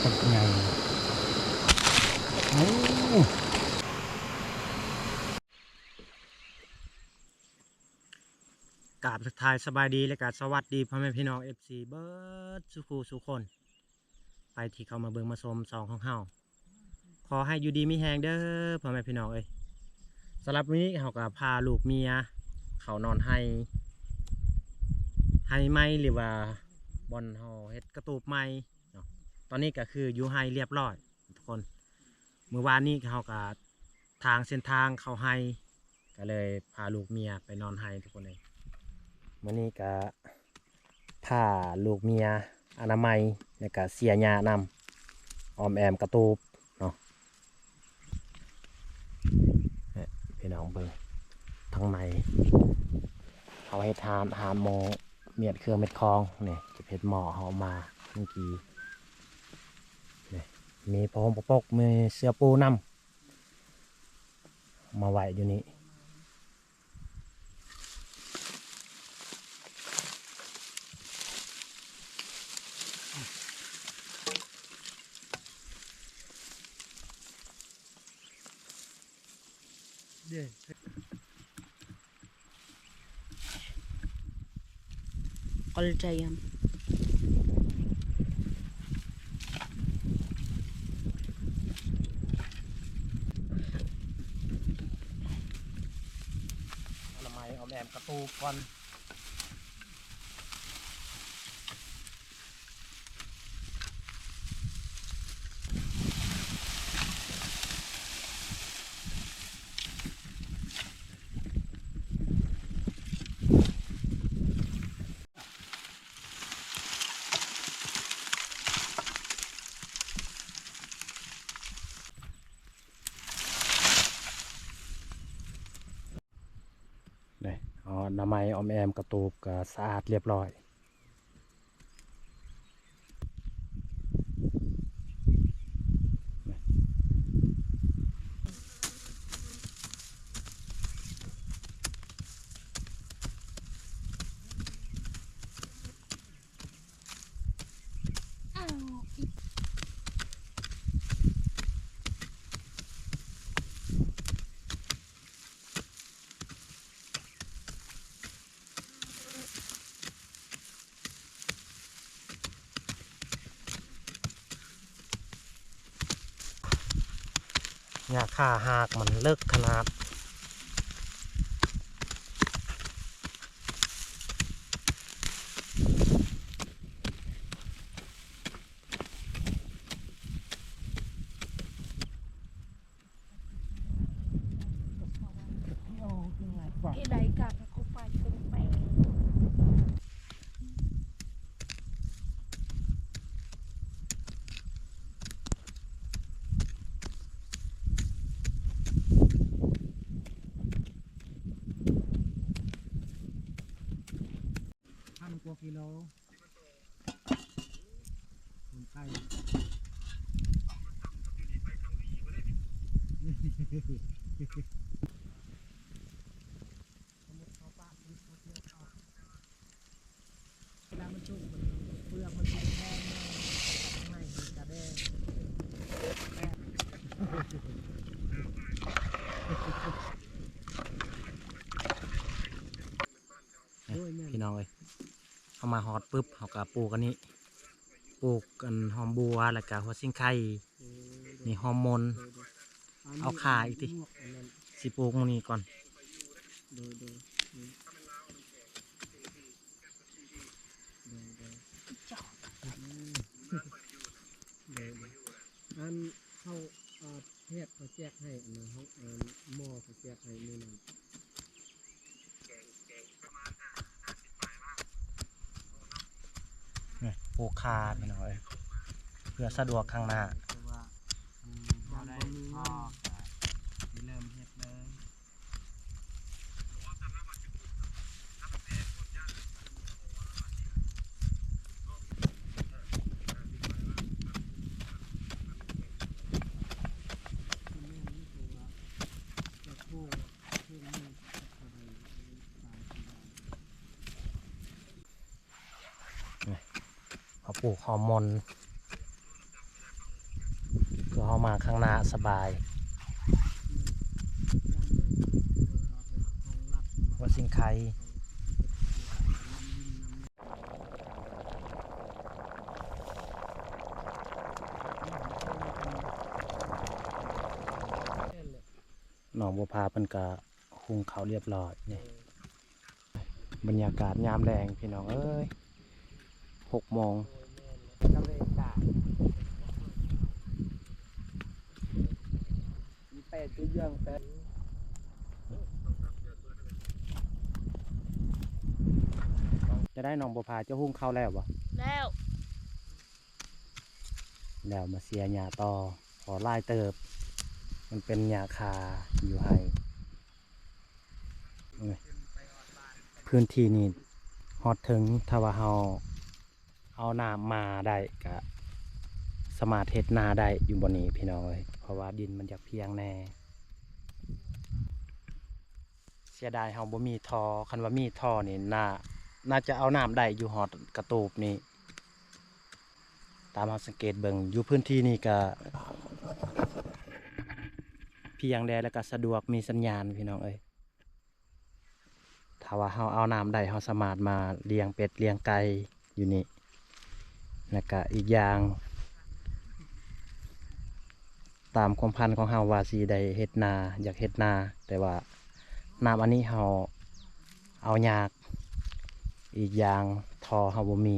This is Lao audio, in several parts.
ບັກໃຫຍ່ ໂອ້ ກາບທັກທາຍສະບາຍດີ ແລະກະສະຫວັດດີພໍ່ແມ່ພີ່ນ້ອງ ເອັຟຊີ ເບິດສູ່ຄູ່ສູ່ຄົນ ໃຜທີ່ເຂົ້າມາເບິ່ງມາຊົມຊ່ອງຂອງເຮົາ ຂໍໃຫ້ຢູ່ດີມີແຮງເດີພໍ່ແມ່ພີ່ນ້ອງເອີຍ. ສຳລັບມື້ນີ້ເຮົາກໍພາລູກເມຍເຂົ້ານອນໄຮ່ ໄຮ່ໃໝ່ ຫຼືວ່າບ່ອນເຮົາເຮັດກະຕູບໃໝ່ເນາະ. ຕອນນີ້ກໍຄືຢູ່ໄຮ່ລຽບຮ້ອຍທຸກຄົນ. ມື້ວານນີ້ເຮົາກໍທາງເສັ້ນທາງເຂົ້າໄຮ່ ກໍເລີຍພາລູກເມຍໄປນອນໄຮ່ທຸກຄົນເອີຍ. ມື້ນີ້ກໍ ພາລູກເມຍອະນາໄມ ແລ້ວກະເສຍຫຍ້ານຳ ອ້ອມແອ້ມກະຕູບເນາະ. ນີ້ພີ່ນ້ອງເບິ່ງທາງໃນ ເຮົາເຮັດຮ້ານ ຮ້ານໝໍ້ ມຽດເຄື່ອງມຽດຂອງນີ້ ຈະເຮັດໝໍ້ເຮົາເອົາມາເມື່ອກີ້ນີ້ ມີຜ້າຫົ່ມຜ້າປົກ ມີເສື້ອປູນຳ ມາໄວ້ຢູ່ນີ້. ກອນໃຈຍາມ ອະນາໄມອ້ອມແອ້ມກະຕູບກ່ອນ. ນີ້ ເອົາອະນາໄມອ້ອມແອ້ມກະຕູບກໍສະອາດລຽບຮ້ອຍ. ຫຍ້າຄາຮາກມັນເລິກຂະໜາດ. ທີ່ໄດ້ກັບເຂົາໄປເປັນແປງ ພັນກວ່າກິໂລ ຄົນໄທ ເວລາມັນສຸກ ເປືອກມັນຊິແດງ ຂ້າງໃນມັນຈະແດງ. ໂດຍ ແມ່ນ ພີ່ນ້ອງເອີຍ ເຮົາມາຮອດປຶບ ເຮົາກໍປູກອັນນີ້ ປູກອັນຫອມບົວ ແລ້ວກໍຫົວຊິງໄຄ ເອີ ນີ້ຫອມມົນ ເອົາຂ່າອີກຕິ ຊິປູກໝູ່ນີ້ກ່ອນ. ໂດຍ ໂດຍ ໂດຍ ໂດຍ ໂດຍ ອັນເຮົາ ເອີ ແພດເຂົາແຈກໃຫ້ ອັນນັ້ນ ເຮົາ ອັນໝໍ້ເຂົາແຈກໃຫ້ມື້ນັ້ນ ນີ້ ປູກຂ່າພີ່ນ້ອງເອີຍ ເພື່ອສະດວກຂ້າງໜ້າ. ເພາະວ່າ ອືມ ບໍ່ໄດ້ພໍກໍຊິເລີ່ມເຮັດເລີຍ. ເຮົາປູກຫອມມົນ ມາຂ້າງໜ້າສະບາຍ ວ່າຊິງໄຄ. ນ້ອງບົວຜາເພິ່ນກະຫຸງເຂົ້າລຽບຮ້ອຍນີ້. ບັນຍາກາດຍາມແລງພີ່ນ້ອງເອີຍ ຫົກໂມງ. ຈະໄດ້ນ້ອງບົວຜາ ເຈົ້າຫຸງເຂົ້າແລ້ວບໍ່? ແລ້ວ. ແລ້ວມາເສຍຫຍ້າຕໍ່ ພໍຫຼາຍເຕີບ ມັນເປັນຫຍ້າຄາຢູ່ໄຮ່. ພື້ນທີ່ນີ້ຮອດເຖິງ ຖ້າວ່າເຮົາເອົານ້ຳມາໄດ້ ກະສາມາດເຮັດນາໄດ້ຢູ່ບ່ອນນີ້ພີ່ນ້ອງເອີຍ ເພາະວ່າດິນມັນຢາກພຽງແດ່. ເສຍດາຍເຮົາບໍ່ມີທໍ່ ຄັນວ່າມີທໍ່ນີ້ ໜ້າ ໜ້າຈະເອົານ້ຳໄດ້ຢູ່ຮອດກະຕູບນີ້. ຕາມເຮົາສັງເກດເບິ່ງຢູ່ພື້ນທີ່ນີ້ກະພຽງແດ່ ແລ້ວກະສະດວກ ມີສັນຍານພີ່ນ້ອງເອີຍ. ຖ້າວ່າເຮົາເອົານ້ຳໄດ້ ເຮົາສາມາດມາລ້ຽງເປັດລ້ຽງໄກ່ຢູ່ນີ້ ແລ້ວກະອີກຢ່າງ ຕາມຄວາມຝັນຂອງເຮົາວ່າຊິໄດ້ເຮັດນາ ຢາກເຮັດນາ ແຕ່ວ່ານ້ຳອັນນີ້ເຮົາເອົາຍາກ ອີກຢ່າງທໍ່ເຮົາບໍ່ມີ.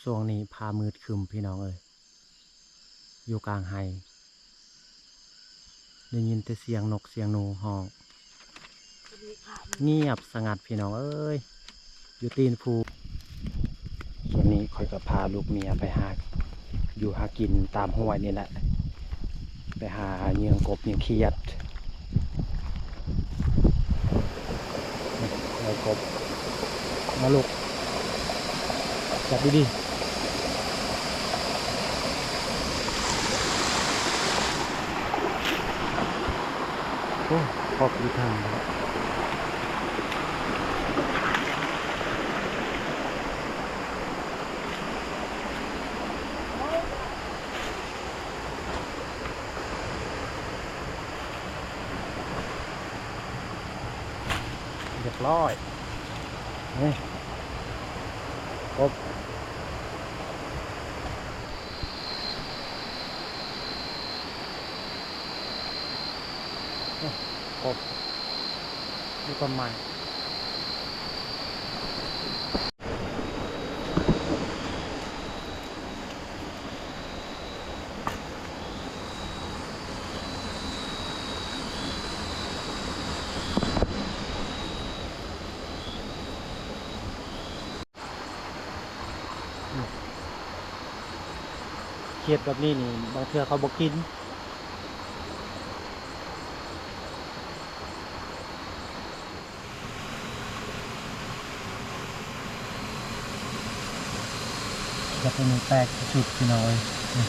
ຊ່ວງນີ້ຟ້າມືດຄຶ້ມພີ່ນ້ອງເອີຍ ຢູ່ກາງໄຮ່ ໄດ້ຍິນແຕ່ສຽງນົກສຽງໜູຮ້ອງ ງຽບສະຫງັດພີ່ນ້ອງເອີຍ ຢູ່ຕີນພູ. ຊ່ວງນີ້ຂ້ອຍກໍພາລູກເມຍໄປຫາຢູ່ຫາກິນຕາມຫ້ວຍນີ້ແຫຼະ ໄປຫາເຫຍື່ອງກົບເຫຍື່ອຂຽດ ເຫຍື່ອກົບ ມາລູກ ຈັບດີໆ. ໂອ້ ຂອບຢູ່ທາງ ຮຽບຮ້ອຍ ນີ້ ຄົບ ຄົບ ມີຄວາມໝາຍ. ຂຽດແບບນີ້ນີ້ ບາງເທື່ອເຂົາບໍ່ກິນ. ຂຽດຕົວນີ້ແປກທີ່ສຸດພີ່ນ້ອງເອີຍ ນີ້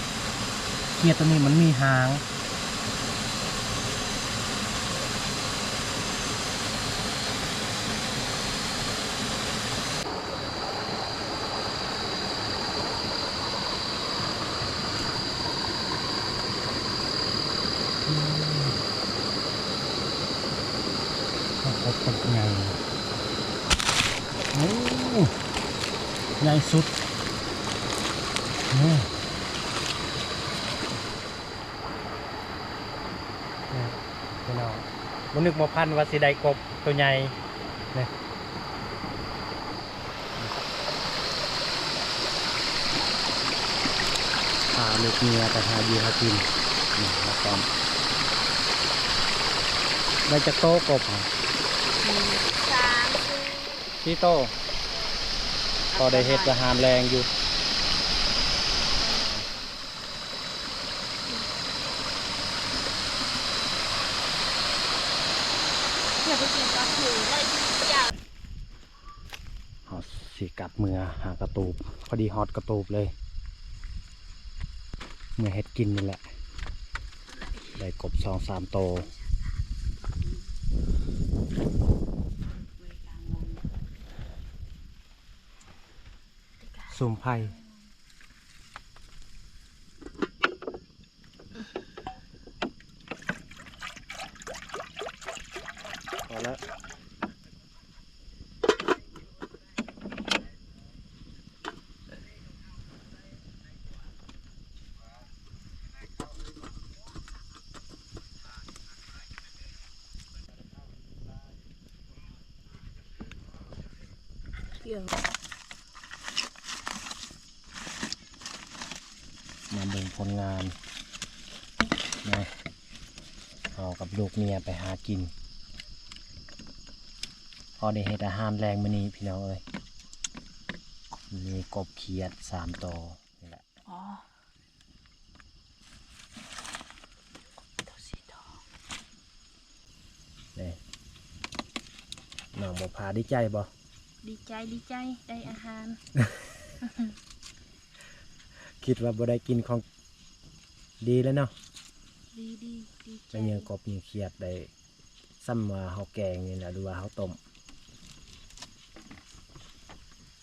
ຂຽດຕົວນີ້ມັນມີຫາງ ອືມ ປາກົດຕົວໃຫຍ່ ໂອ້ ໃຫຍ່ສຸດ ນີ້. ນີ້ພີ່ນ້ອງ ບໍ່ນຶກບໍ່ຝັນວ່າຊິໄດ້ກົບໂຕໃຫຍ່ນີ້ ພາລູກເມຍໄປຫາຢູ່ຫາກິນນີ້ ມາຕ້ອນ ໄດ້ຈັກໂຕກົບ? ສາມ ສີ່ ສີ່ໂຕ ພໍໄດ້ເຮັດອາຫານແລງຢູ່. ເຮົາຊິກັບເມືອຫາກະຕູບ ພໍດີຮອດກະຕູບເລີຍ ເມືອເຮັດກິນນີ້ແຫຼະ ໄດ້ກົບສອງສາມໂຕ. ສຸມໄຜ່ ພໍແລ້ວ. ມາເບິ່ງຜົນງານນະ ເຮົາກັບລູກເມຍໄປຫາກິນ ພໍໄດ້ເຮັດອາຫານແລງມື້ນີ້ພີ່ນ້ອງເອີຍ ມີກົບຂຽດສາມໂຕນີ້ແຫຼະ ອໍ ໂຕສີທອງ ນີ້ ນ້ອງບົວຜາດີໃຈບໍ່? ດີໃຈ ດີໃຈ ໄດ້ອາຫານ ຄິດວ່າບໍ່ໄດ້ກິນຂອງດີແລ້ວເນາະ ດີ ດີ ດີໃຈ ໄດ້ຍິງກົບຍິງຂຽດໄດ້ ສ່ຳວ່າເຮົາແກງນີ້ແຫຼະ ຫຼືວ່າເຮົາຕົ້ມ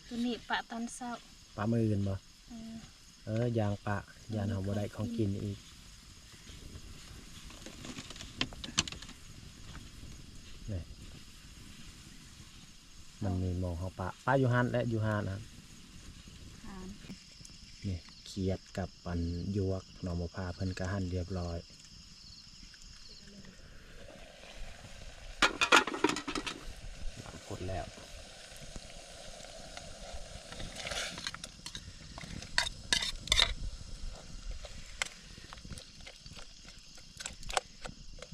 ໂຕນີ້ປະຕອນເຊົ້າ ປະມື້ອື່ນບໍ່? ເອີ ເອີ ຢ່າງປະ ຢ້ານເຮົາບໍ່ໄດ້ຂອງກິນອີກ ນີ້ ມັນມີໝ່ອງເຮົາປະ ປະຢູ່ຫັ້ນແຫຼະ ຢູ່ຮ້ານຫັ້ນ ຮ້ານ ນີ້ ຂຽດກັບອັນຢວກ ນ້ອງບົວຜາເພິ່ນກະຫັ່ນລຽບລ້ອຍ ຫຼາຍໂພດແລ້ວ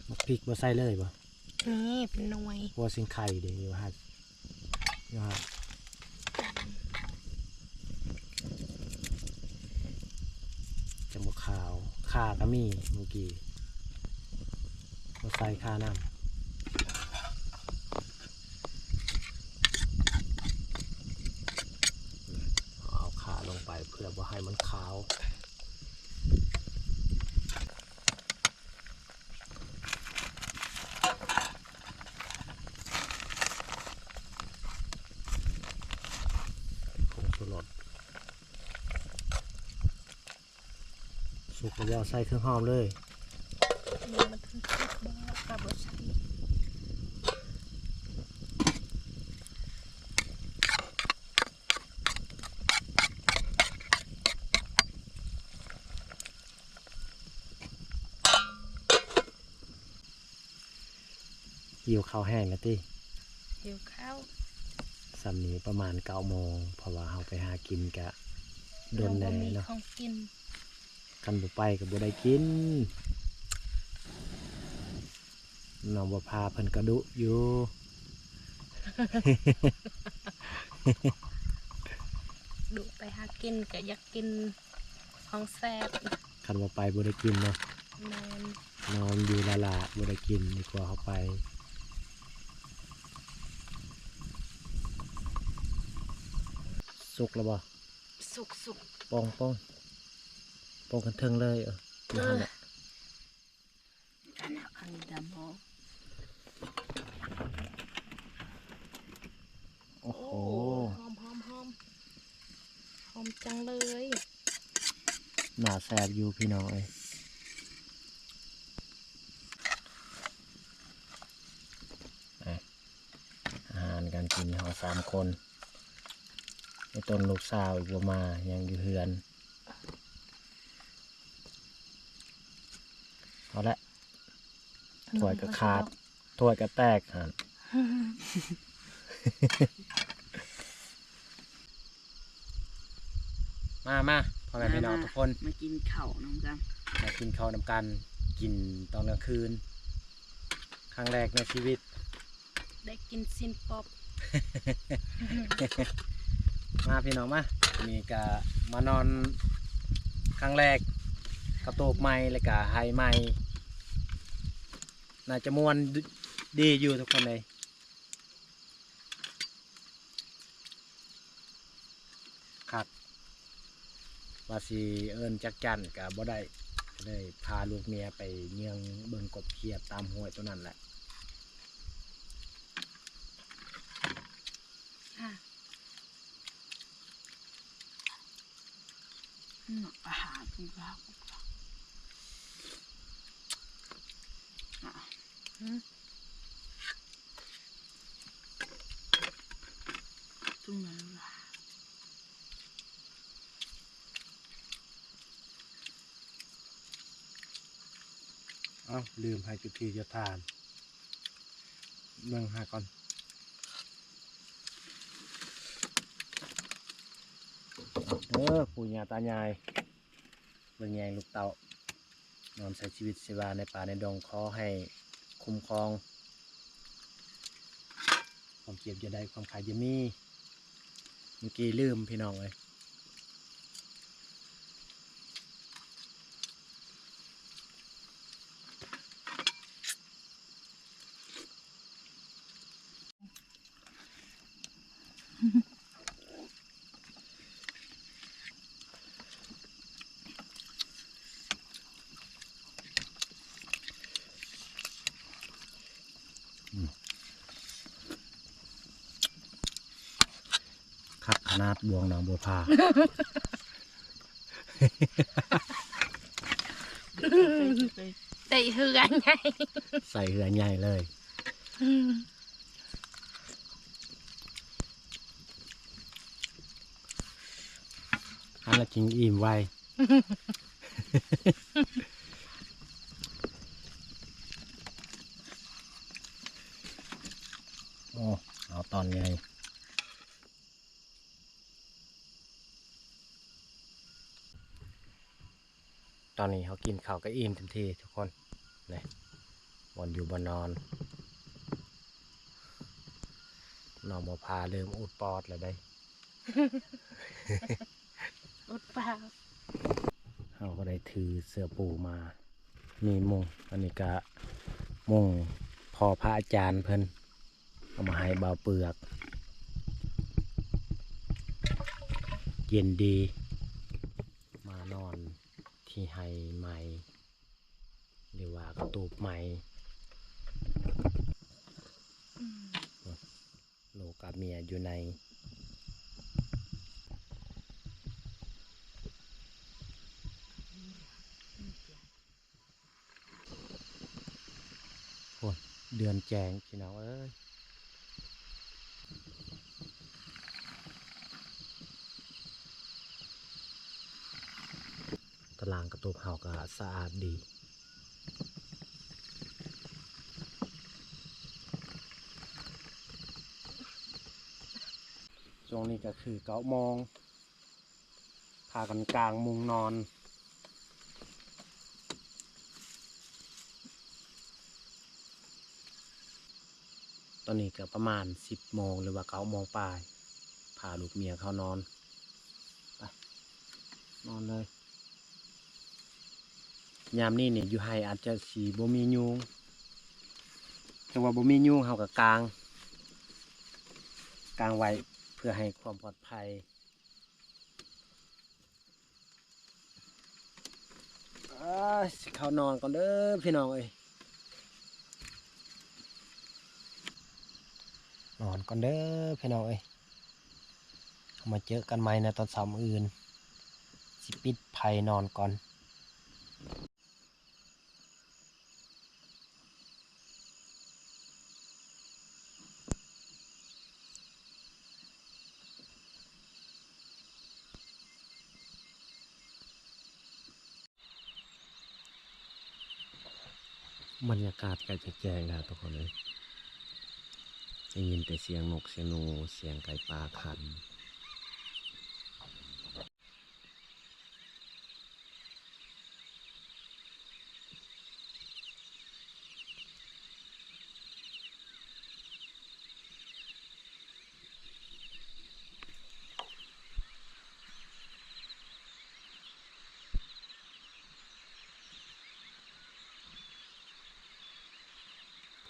ໝາກພິກບໍ່ໃສ່ເລີຍບໍ່? ນີ້ເປັນໜ່ວຍ ຫົວຊິງໄຄເດ້ ຢູ່ຫັ້ນ ຈັ່ງບໍ່ຂາວ ຂ່າກໍມີມື້ກີ້ ບໍ່ໃສ່ຂ່ານຳ ເອົາຂ່າລົງໄປເພື່ອບໍ່ໃຫ້ມັນຂາວ. ຜົງຊູລົດ ສຸກແລ້ວບໍ່ ໃສ່ເຄື່ອງຫອມເລີຍ ຍັງບໍ່ທັນສຸກ ບໍ່ ກໍບໍ່ໃສ່. ຫິວເຂົ້າແຮງແລ້ວຕິ? ຫິວເຂົ້າ ສ່ຳນີ້ປະມານເກົ້າໂມງ ເພາະວ່າເຮົາໄປຫາກິນກະດົນແດ່ເນາະ ເຮົາບໍ່ມີຂອງກິນ ຄັນບໍ່ໄປກໍບໍ່ໄດ້ກິນ. ນ້ອງບົວຜາເພິ່ນກໍດຸຢູ່ ດຸໄປຫາກິນກໍຢາກກິນຂອງແຊບ ຄັນວ່າໄປບໍ່ໄດ້ກິນເນາະ. ແມ່ນ ນອນຢູ່ລ້າໆ ບໍ່ໄດ້ກິນ ດີກວ່າເຮົາໄປ. ສຸກແລ້ວບໍ່? ສຸກໆ ປ່ອງໆ ປ່ອງຂຶ້ນເທິງເລີຍ ເອີ ຢູ່ຫັ້ນແຫຼະ. ອັນນັ້ນ ອັນດຳຫອມ ໂອ້ໂຫ ໂອ້ ຫອມ ຫອມ ຫອມ ຫອມຈັງເລີຍ ໜ້າແຊບຢູ່ພີ່ນ້ອງເອີຍ. ອາຫານການກິນເຮົາສາມຄົນ ໄອ້ຕົນລູກສາວອີກບໍ່ມາ ຍັງຢູ່ເຮືອນ. ເອົາລະ ຖ້ວຍກໍຂາດ ຖ້ວຍກໍແຕກຫັ້ນ. ມາ ມາ ພໍ່ແມ່ພີ່ນ້ອງທຸກຄົນ ມາກິນເຂົ້ານຳກັນ ມາກິນເຂົ້ານຳກັນ ກິນຕອນກາງຄືນ ຄັ້ງແລກໃນຊີວິດ ໄດ້ກິນຊີ້ນປອບ. ມາພີ່ນ້ອງມາ ນີ້ກະມານອນຄັ້ງແລກ ກະໂຕກໃໝ່ ແລ້ວກະໄຮ່ໃໝ່ ໜ້າຈະມ່ວນ ດ- ດີຢູ່ທຸກຄົນເອີຍ. ຄັກ ວ່າຊິເອີ້ນຈັກຈັ່ນກະບໍ່ໄດ້ ກໍເລີຍພາລູກເມຍໄປເຍືອງເບິ່ງກົບຂຽດຕາມຫ້ວຍໂຕນັ້ນແຫຼະ. ອ່າ ອາຫານທີ່ວ່າ ອືມ ເອົ້າ ລືມໃຫ້ຈຸດທີຈຸດທານ ເບິ່ງຫາກ່ອນ ເດີ ປູ່ຍ່າຕາຍາຍ ເບິ່ງແຍງລູກເຕົ້າ ນອນໃຊ້ຊີວິດຊີວາໃນປ່າໃນດົງ ຂໍໃຫ້ຄຸ້ມຄອງ ຄວາມເຈັບຢ່າໄດ້ ຄວາມໄຂ້ຢ່າມີ ເມື່ອກີ້ລືມພີ່ນ້ອງເອີຍ. ຄັກຂະໜາດ ບ່ວງໜອງບົວຜາ ໃສ່ເຮືອໃຫຍ່ ໃສ່ເຮືອໃຫຍ່ເລີຍ ອືມ ຫັ້ນລະຈຶ່ງອີ່ມໄວ ໂອ້ ເອົາຕອນໃຫຍ່. ຕອນນີ້ເຮົາກິນເຂົ້າກໍອີ່ມເຕັມທີ່ທຸກຄົນ ນີ້ ບ່ອນຢູ່ບ່ອນນອນ ນ້ອງບົວຜາເລີ່ມອຸດປອດແລ້ວເດ້ ອຸດປາກ ເຮົາກໍໄດ້ຖືເສື້ອປູມາ ມີມຸ້ງ ອັນນີ້ກະມຸ້ງພໍ່ພະອາຈານເພິ່ນ ເອົາມາໃຫ້ບ່າວເປືອກ ເຢັນດີ ມານອນທີ່ໄຮ່ໃໝ່ ຫຼືວ່າກະຕູບໃໝ່ ອືມ ລູກກັບເມຍຢູ່ໃນ ໂອ້ຍ ເດືອນແຈ້ງພີ່ນ້ອງເອີຍ ຕາລາງກະຕູບເຮົາກະສະອາດດີ ຊ່ວງນີ້ກະຄືເກົ້າໂມງ ພາກັນກາງມຸ້ງນອນ ຕອນນີ້ກະປະມານສິບໂມງ ຫຼືວ່າເກົ້າໂມງປາຍ ພາລູກເມຍເຂົ້ານອນ ໄປ ນອນເລີຍ ຍາມນີ້ນີ້ຢູ່ໄຮ່ອາດຈະຊິບໍ່ມີຍຸງ ຖ້າວ່າບໍ່ມີຍຸງເຮົາກະກາງ ກາງໄວ້ເພື່ອໃຫ້ຄວາມປອດໄພ. ເອີ ຊິເຂົ້ານອນກ່ອນເດີພີ່ນ້ອງເອີຍ ນອນກ່ອນເດີພີ່ນ້ອງເອີຍ ເຮົາມາເຈີກັນໃໝ່ໃນຕອນເຊົ້າມື້ອື່ນ ຊິປິດໄຟນອນກ່ອນ. ບັນຍາກາດໃກ້ຈະແຈ້ງແລ້ວທຸກຄົນເອີຍ ໄດ້ຍິນແຕ່ສຽງນົກສຽງໜູ ສຽງໄກ່ປ່າຂັນ.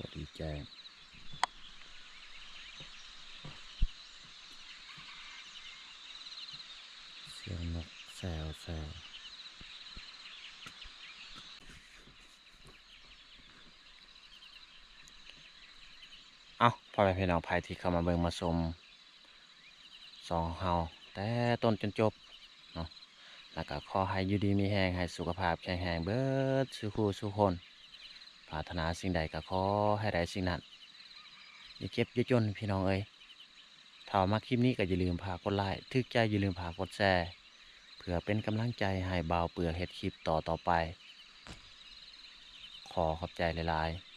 ພໍດີແຈ້ງ ສຽງນົກແຊວໆ. ເອົ້າ ພໍ່ແມ່ພີ່ນ້ອງ ໃຜທີ່ເຂົ້າມາເບິ່ງມາຊົມຊ່ອງເຮົາແຕ່ຕົ້ນຈົນຈົບເນາະ, ແລ້ວກໍຂໍໃຫ້ຢູ່ດີມີແຮງ ໃຫ້ສຸຂະພາບແຂງແຮງເບິດສູ່ຄູ່ສູ່ຄົນ. ປາດຖະໜາສິ່ງໃດກໍຂໍໃຫ້ໄດ້ສິ່ງນັ້ນ. ຢ່າເຈັບຢ່າຈົນພີ່ນ້ອງເອີຍ. ຖ້າວ່າມັກຄລິບນີ້ກໍຢ່າລືມພາກົດໄລ ຖືກໃຈຢ່າລືມພາກົດແຊ ເພື່ອເປັນກຳລັງໃຈໃຫ້ບ່າວເປືອກເຮັດຄລິບຕໍ່ໆໄປ. ຂໍຂອບໃຈຫຼາຍໆ.